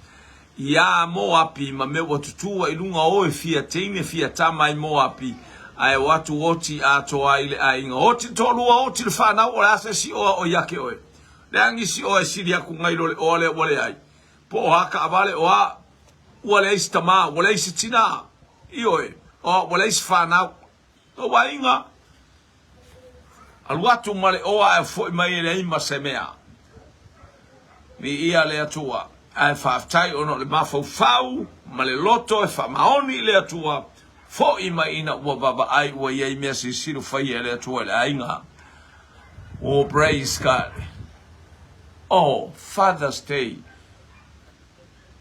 Speaker 1: Iā Moapi ma mea ua tutū ai luga o e fia teine fia tama ai Moapi, ae o atu oti atoa i le aiga. Oti le toalua, oti le whanau, o le a se si oa o iake oe. Le angi si oa e sili aku ngai lo le oa lea ua leai. Po o a kaavale o a, ua leai se tamā, ua leai se tinā. Ioe, o, ua leai se whanau. Tou aiga, alu atu ma le oa ae foi mai e leai ma se mea. Viia le Atua, ae faafetai ona o le mafaufau ma le loto e faamaoni i le Atua, foi mai ina ua vaavaai ua i ai mea sisilu faia e le Atua i le aiga. Oh, praise God. Oh, Father's Day.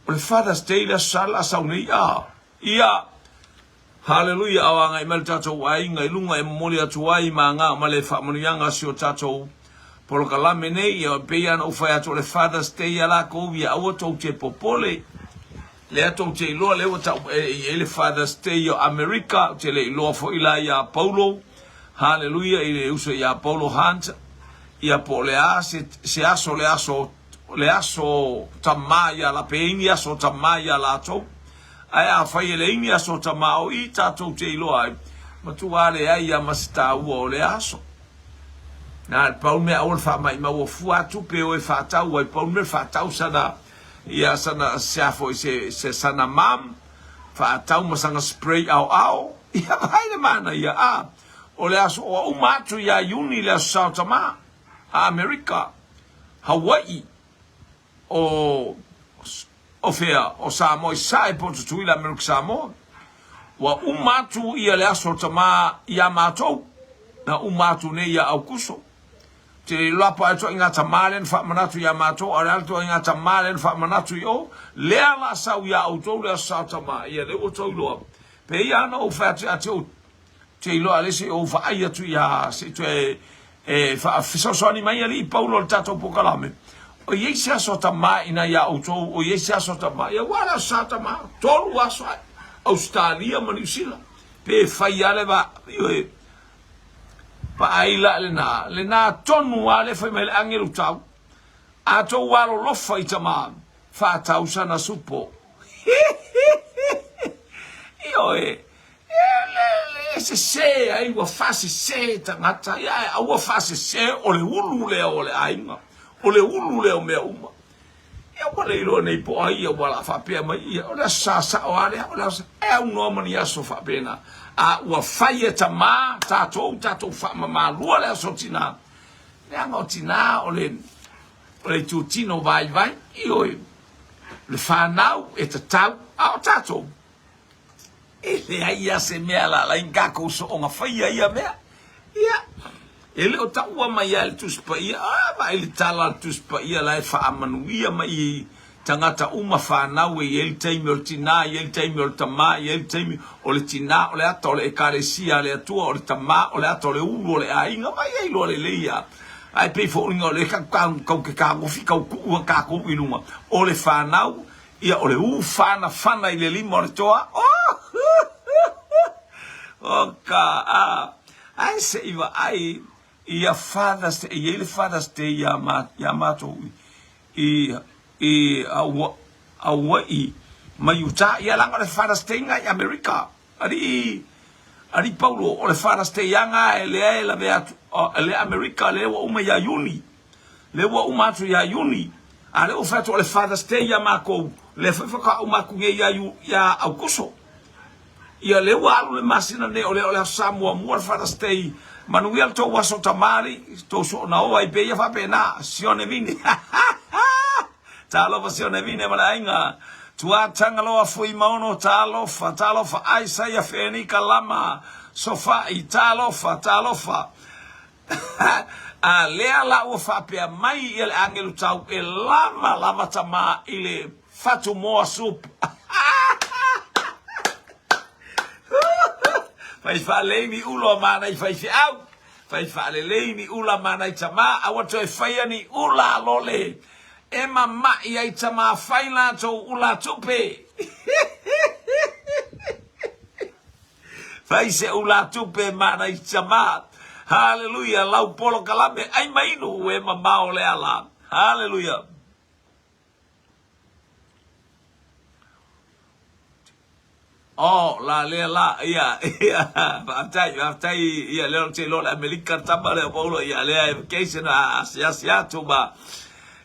Speaker 1: O le Father's Day le aso sa la sau nei a. Ia, Haleluia, ao agai mai le tatou aiga i luga e momoli atu ai ma nga ma le faamanuiaga a si o tatou polokalame nei. Ia, pei lava ona ou fai atu o le Father's Day a lakou, ia aua tou te popole. Lea tou te iloa lea ua tau e i ai le Father's Day o Amerika, ou te le iloa foi la iā Paulo, haleluia, i le uso iā Paulo Hunt, ia po o le a se, se aso le aso le aso tamā iā la, pe i ni aso tamā iā latou. Ae afai e leai ni aso tamā o i tatou te iloa ai, matua leai ia ma se taua o lea aso. Na le pau le mea aua le faamaimau ua fua atu pe o e faatau ai, pau le mea faatau sana ia sana se a foi se se sana mum, faatau ma sana spray aoao, ia vaai le manaia a. O le aso ua uma atu ia Iuni le Aso Sa o Tama a Amerika, Hawaii, o o fea, o Samoa i Sasae po o Tutuila, Amerika Samoa. Ua uma atu ia le Aso o Tama iā matou, na uma atu nei ia Aukuso. Te le iloa po o a ituaiga tama lea na faamanatu iā matou, a o le a le ituaiga tama lea na faamanatu i o, lea la sau iā outou le Aso Sa o Tama, ia lea ua outou iloa. Pei lava ona ou fai atu ia te outou, te iloa lea se i ou vaai atu ia se i toe e faafesoasoani mai alii Paulo i le tatou polokalame. O i ai se aso tama ina ia outou, o i ai se aso tama. Ia ua le aso sa tama, tolu aso ai. Ausetalia ma Niu Sila. Pe fai lava le va, ioe, vaai la lena, lena tonu lava le fai mai le agelu tau. A tou alolofa i tama, faatau sana supo. Ioe, E sese ai, ua faasese tagata, ia ae aua faasese, o le ulu lea o le aiga, o le ulu lea o mea uma. Ia ua le iloa nei po o ai ia ua la faapea mai, ia o le aso sa sao lava lea, o le aso, e aunoa ma ni aso faapena. A ua fai e tamā tatou, tatou faamamalua le aso tinā, leaga o tinā o le, o le itutino vaivai, ioe, le fanau e tatau, a o tatou, E leai lava se mea la ai tatou soonga faia ia mea. Ia, e le o taua mai lava e le Tusi Paia, a vaai le tala a le Tusi Paia la e faamanuia mai i tagata uma fanau e i ai le taimi o le tinā, e i ai le taimi o le tamā, e i ai le taimi o le tinā o le ata o le Ekalesia a le Atua, o le tamā o le ata o le ulu o le aiga, vaai ai loa lelei lava. Ae pei foliga o lea tatou te tagofi tau tuu a tatou i luga o le fanau Ia, o le ufanafana i le lima o le toa. Oh! Oh, ka, a. Ae se i vaai ia Father's Day, e i ai le Father's Day ia, ma, ia matou i, i Hawaii ma Utah. Ia, leaga o le Father's Day na i Amerika. Alii, Alii Paulo, o le Father's Day aga e lea e lawe atu, le Amerika lea ua uma ia Iuni. Lea ua uma atu ia Iuni, a lea ua fai atu o le Father's Day ia makou, lea foi faatoa uma atu nei ia, ia Aukuso. Ia lea ua alu le masina nei, o lea o le Aso Sa muamua le Father's Day. Manuia le tou aso tamali, tou soonaoa ai pea ia faapena, Sione Vine. Talofa Sione Vine ma le aiga. Tuā Tagaloa Fuimaono, talofa, talofa, Aisaia Fenika Lama, Sofa'i, talofa, talofa. A lea la ua faapea mai ia le agelu tau e lava lava tama i le fatu moa soup. Fai faalelei ni ula ma nai faifeau, fai faalelei ni ula ma nai tama, aua toe faia ni ula lole e mama'i ai tama fai latou ula tupe. Fai se ula tupe ma nai tama. Haleluia, lau polokalame ai ma inu e mamao le ala. Haleluia. Oh, la lea la, ia, ia, faafetai, faafetai, ia, lea ou te iloa le Amerika le tama lea o Paulo, ia, lea e vacation, a asiasi atu ma,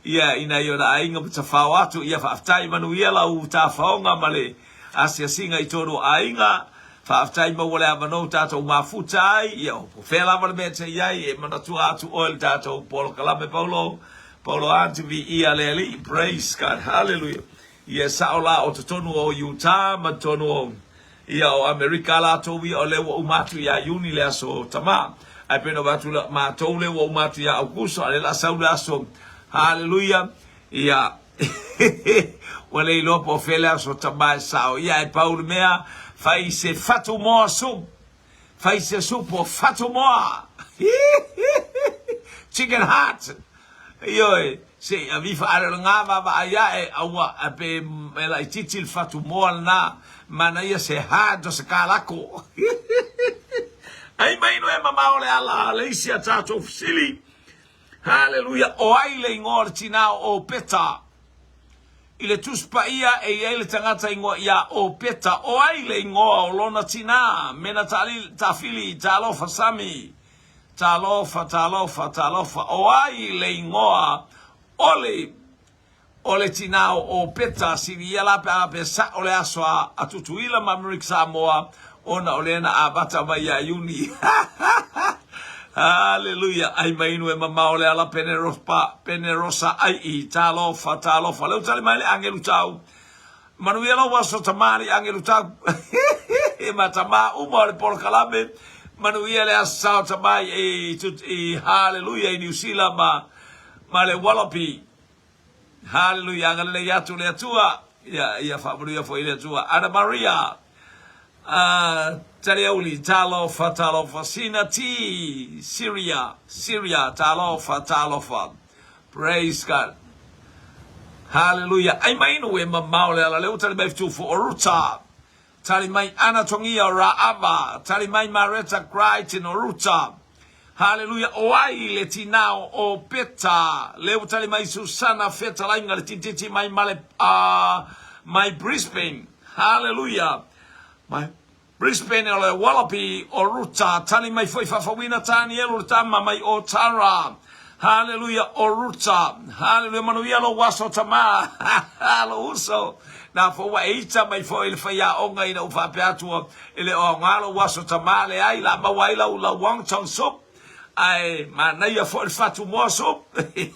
Speaker 1: ia, i nai ona aiga ma tafao atu, ia, faafetai, manuia lau tafaoga ma le, Asiasiga i tonu o aiga, faafetai maua le avanoa ua tatou mafuta ai, ia o fea lava le mea e te i ai, e manatua atu oe le tatou polokalame Paulo, Paulo Aunt viia le Alii, praise God, hallelujah. Ia sao la o totonu o Utah ma totonu o ia o Amerika latou ia o lea ua uma atu ia Iuni le aso tama. Ae pei ona avatu la matou lea ua uma atu ia Aukuso, a o lea la sau le aso, hallelujah, ia Ua le iloa po o fea le aso tama e sao ia ae pau le mea fai se fatu moa soup fai se supo fatu moa chicken heart ioe se i avifa ale o le gā vaavaai ae aua a pe e laitiiti le fatu moa lena manaia se heart o se kalako ai mai inu e mamao le ala le isi a tatou fesili Haleluia! O ai le igoa o le tinā o Opeta? I le Tusi Paia e i ai le tagata igoa iā Opeta. O ai le igoa o lona tinā? Mena Tafili, Talofa Sami, Talofa, talofa, talofa. O ai le igoa o le o le tinā o Opeta? Sili ia la pe a pe sa'o le aso a Tutuila ma Amerika Samoa. Ona o lea na amata mai ia Iuni. Haleluia! Ai mai inu e mamao le ala Peneropa, Penerosa ai i talofa, talofa. Leu tali mai le agelu tau. Manuia lou aso tamā le agelu tau. E ma tamā uma o le polokalame. Manuia le aso sao tamā i, i, i haleluia i Niu Sila ma, ma le Wallaby. Haleluia, agalelei atu le Atua. Ia, ia faamanuia foi le Atua. Ana Maria, uh, Taliauli, talofa, talofa. Sina T, Syria, Syria, talofa, talofa. Praise God. Haleluia. Ai mai nu e mamao le ala leu tali mai fitufu o Ruta. Tali mai Ana Tongia o Raava. Tali mai Mareta Crichton o Ruta. Haleluia o ai le tinā o Peta le ua tali mai Susana fetalaiga le tititi mai male a mai Brisbane Haleluia mai Brisbane o le Wallaby o Ruta tali mai foi Faafauina Tanielu le tama mai o Tara Haleluia o Ruta Haleluia manuia lou aso tamā lou uso na fo ua e ita mai foi le faiaoga ina ua faapea atu E le o aoga lou aso tamā leai la maua ai lau lau Wong Tong Soup ae manaia foi le fatu moa soup. E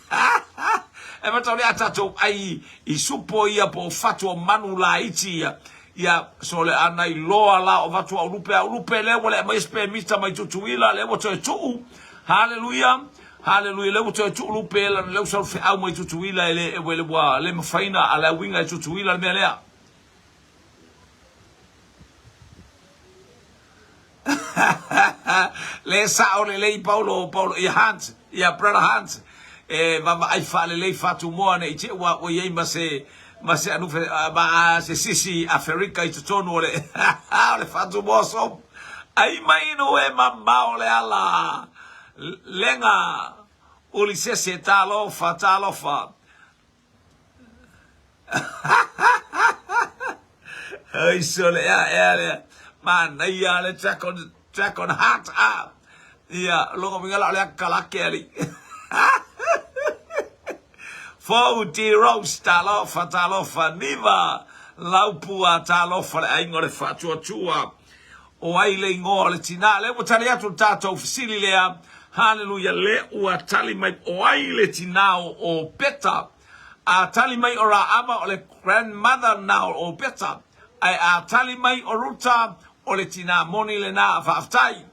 Speaker 1: matau lea a tatou ai i supo ia po o fatu o manu laiti ia. Ia so le ana iloa la o vatu au lupe au lupe lea ua le aumai se pemita mai Tutuila lea ua toe tuu. Haleluia. Haleluia lea ua toe tuu lupe lana lea ua sau feau mai Tutuila e le e ua le mafaina a le auiga e Tutuila le mea lea. Le sao lelei Paulo, Paulo, ia Hans, ia Brother Hans, e vaavaai faalelei fatumoa ne i te ua ua i ai ma se ma se anufe ma se sisi Aferika i totonu o le o le fatumoa soap. Ai mai inu e mamao le ala lega ulisese talofa talofa. Oi sole ea ea lea. Manaia le Dragon, Dragon Heart a. Ia, logo minga la o lea kalake ali. Fou T Rose, talofa, talofa, Niva, Laupua, talofa le aiga o le faatuatua. O ai le ingoa o le tinā? Lea ua tali atu le tatou fesili lea. Haleluia, le ua tali mai o ai le tinā o Opeta? A tali mai o Raama o le grandmother na o Opeta. Ae a tali mai o Ruta o le tinā moni lenā. Faafetai.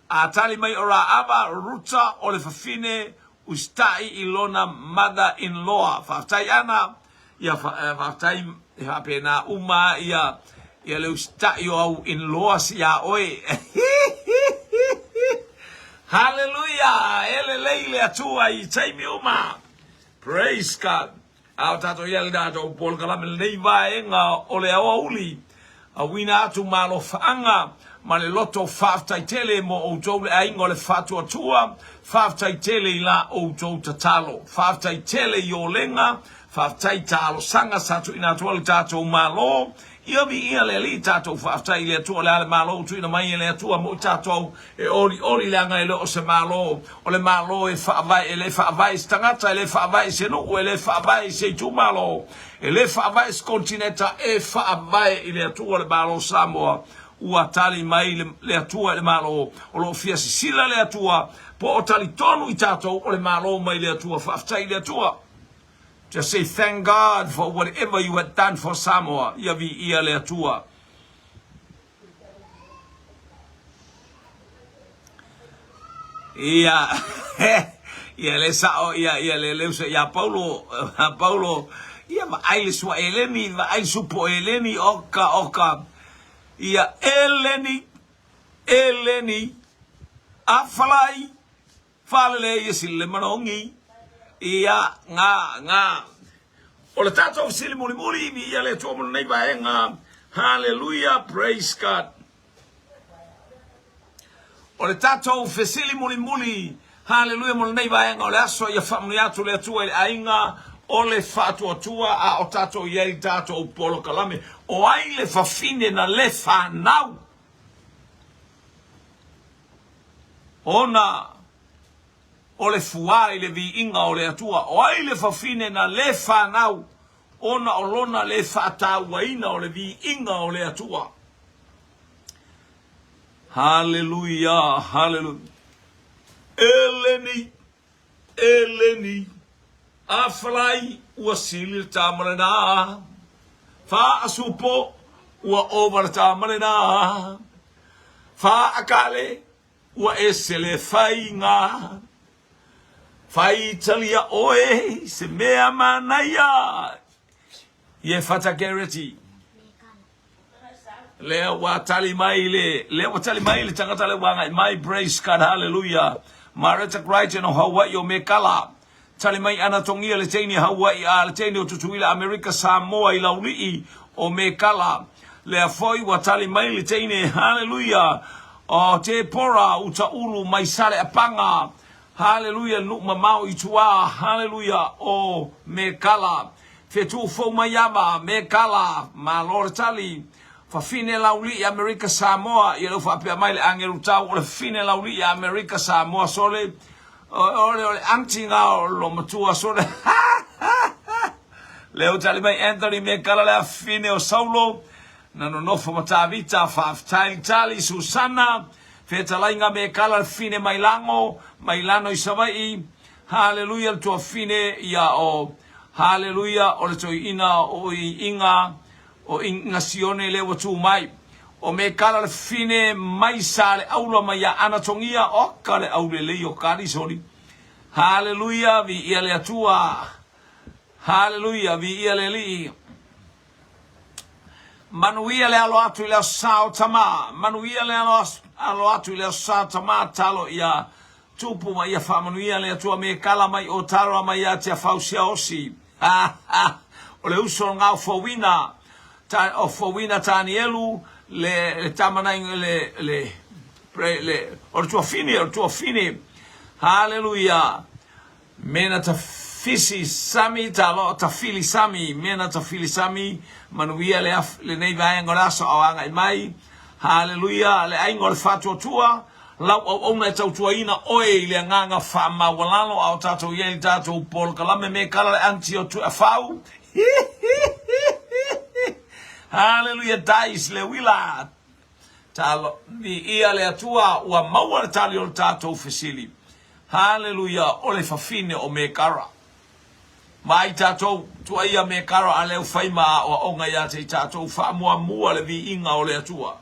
Speaker 1: A tali mai o Raama, Ruta o le fafine usitaʻi i lona mother in law. Faafetai Ana. Ia faafetai e faapena uma ia ia le usitaʻi o au in laws iā oe. Haleluia! E lelei le Atua i taimi uma. Praise God. A o tatou ia le tatou polokalame lenei vaega o le aoauli. Auina atu ma alofaaga ma le loto faafetai tele mo outou le aiga o le faatuatua, faafetai tele i la outou tatalo, faafetai tele i olega, faafetai talosaga sa tuuina atu ai le tatou Malo. Ia viia le Alii tatou faafetai i le Atua o le a le Malo ua tuuina mai e le Atua mo i tatou e olioli leaga e le o se Malo o le Malo e faavae e le faavae i se tagata e le faavae i se nuu e le faavae i se itumalo E le faavae se konetineta e faavae i le Atua le Malo o Samoa. Ua tali mai le Atua i le Malo. O lo o fia sisila le Atua po o talitonu i tatou o le Malo mai le Atua. Faafetai i le Atua. Just say thank God for whatever you had done for Samoa. Ia viia le Atua. Ia, ia le sao, ia, ia le leusa ia Paulo, Paulo, ia vaai le sua eleni, vaai le supo eleni, oka, oka, ia eleni, eleni, afalai, falele ia sile manogi, ia, ngā, ngā. O le tatou fesili mulimuli, viia le Atua mo lenei vaega, haleluia, praise God. O le tatou fesili mulimuli, haleluia, mo lenei vaega o le aso, ia faamanuia atu le Atua i le aiga o le faatuatua a o tatou i ai i tatou polokalame. O ai le fafine na le fanau? Ona o le fuā i le viiga o le Atua. O ai le fafine na le fanau ona o lona le faatauaina o le viiga o le Atua? Haleluia, haleluia. Eleni, Eleni, afalai ua sili le tama lena. Faasupo ua ova le tama lena. Faakale ua ese le faiga. Faitalia oe se mea manaia. Ie Fata Garrity. Lea ua tali mai le, lea ua tali mai le tagata lea ua agai mai, praise God, hallelujah. Mareta Crichton o Hawaii o Mekala. Tali mai ana tongia le teine Hawaii a le teine o Tutuila Amerika Samoa i Laulii o Mekala. Lea foi ua tali mai le teine, hallelujah, o Tepora Utaulu mai Saleapaga. Hallelujah, nuu mamao i tua, hallelujah, o Mekala. Fetu fou mai ava, Mekala, malo le tali. Fafine Laulii Amerika Samoa, ia leu faapea mai le agelu tau o le fafine Laulii Amerika Samoa sole, o le o le aunty nga o lo matua sole. Leu tali mai Anthony Mekala le afine o Saulo, na nonofo ma Tavita, faafetai le tali, Susana, Fetalaiga Mekala le fafine mai Lago, mai Lano i Savaii, Haleluia le tuafine ia o Haleluia o le toeaina o Iiga o Iiga Sione lea ua tu mai. O Mekala le fafine mai Saleaula mai ia Anatogia oka le aulelei o Karisoli. Haleluia viia le Atua. Haleluia viia le Alii. Manuia le alo atu i le aso sa o Tama. Manuia le alo, alo atu i le aso sa o Tama talo ia Tupu ma ia faamanuia le Atua me kala mai o taloa mai ia Tiafau Siaosi. Ha ha! O le uso o ngao Fouina, ta, o Fouina Tanielu, le, le tama nai, le, le, le, le, o le tuafine, o le tuafine. Haleluia! Mena ta fisi sami talo ta fili sami mena ta fili sami manuia le af lenei vaega o le aso ao agai mai haleluia le aiga o le faatuatua lau auauna e tautuaina oe i le agaga faamaualalo a o tatou i ai le tatou polokalame me kala le aunty o Tuafau haleluia dice le uila Talo, viia le Atua, ua maua le tali o le tatou fesili. Haleluia, o le fafine o Mekara. Vaai tatou, tuaia Mekara a lea ua fai ma aoaoga ia te i tatou, faamuamua le viiga o le Atua.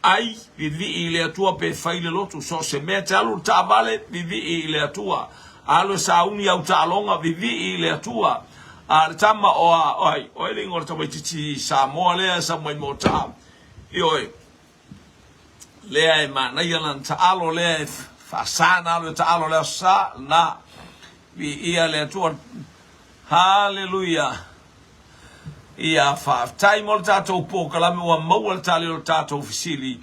Speaker 1: Ai, vivii i le Atua pe fai le lotu, so o se mea te alu i le taavale, vivii i le Atua. Alu e sauni au taaloga, vivii i le Atua. A le tama o a, o ai, o ai le igoa o le tamaitiiti Samoa lea e sau mai Moataa, Ioe, lea e manaia lana taalo lea e faasa na alu e taalo le aso sa, na, viia le Atua. Haleluia. Ia, faafetai mo le tatou polokalame ua maua le tali o le tatou fesili.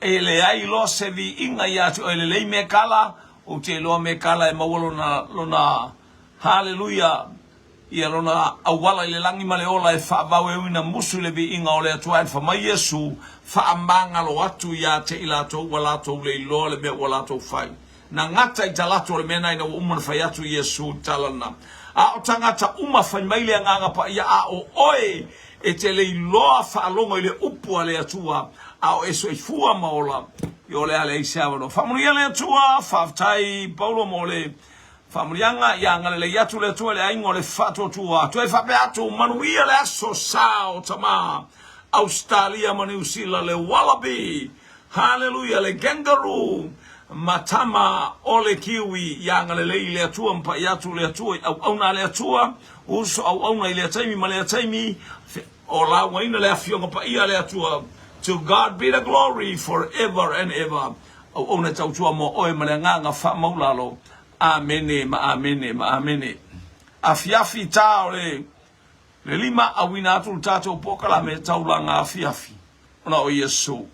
Speaker 1: E leai loa se viiga ia te oe lelei mekala, ou te iloa mekala e maua lona, lona, haleluia, Ia lona auala i le lagi ma le ola e faavaueuina musu i le viiga o le Atua ae fa mai Iesu faamagalo atu ia te i latou ua latou le iloa le mea ua latou fai. Na gata i talaatu o le mea na ina ua uma ona fai atu Iesu i tala na. A o tagata uma fai mai le Agaga Paia a o oe e te le iloa faalogo i le upu a le Atua a o e soifua ma ola i o le a leai se avanoa. Faamanuia le Atua, faafetai Paulo mo le Faamanuiaga, ia agalelei atu le Atua i le aiga o le faatuatua. Toe faapea atu, manuia le aso sa o tama Ausetalia ma Niu Sila, le Wallaby, haleluia, le Kangaroo, ma tama o le Kiwi. Ia agalelei le Atua ma pai atu le Atua i auauna a le Atua, uso auauna i lea taimi ma lea taimi, o laugaina le Afioga Paia a le Atua. To God be the glory forever and ever. Auauna e tautua mo oe ma le agaga faamaulalo. Amene ma amene ma amene. Afiafi ta o le le lima auina atu le tatou polokalame taulaga afiafi ona o Iesu.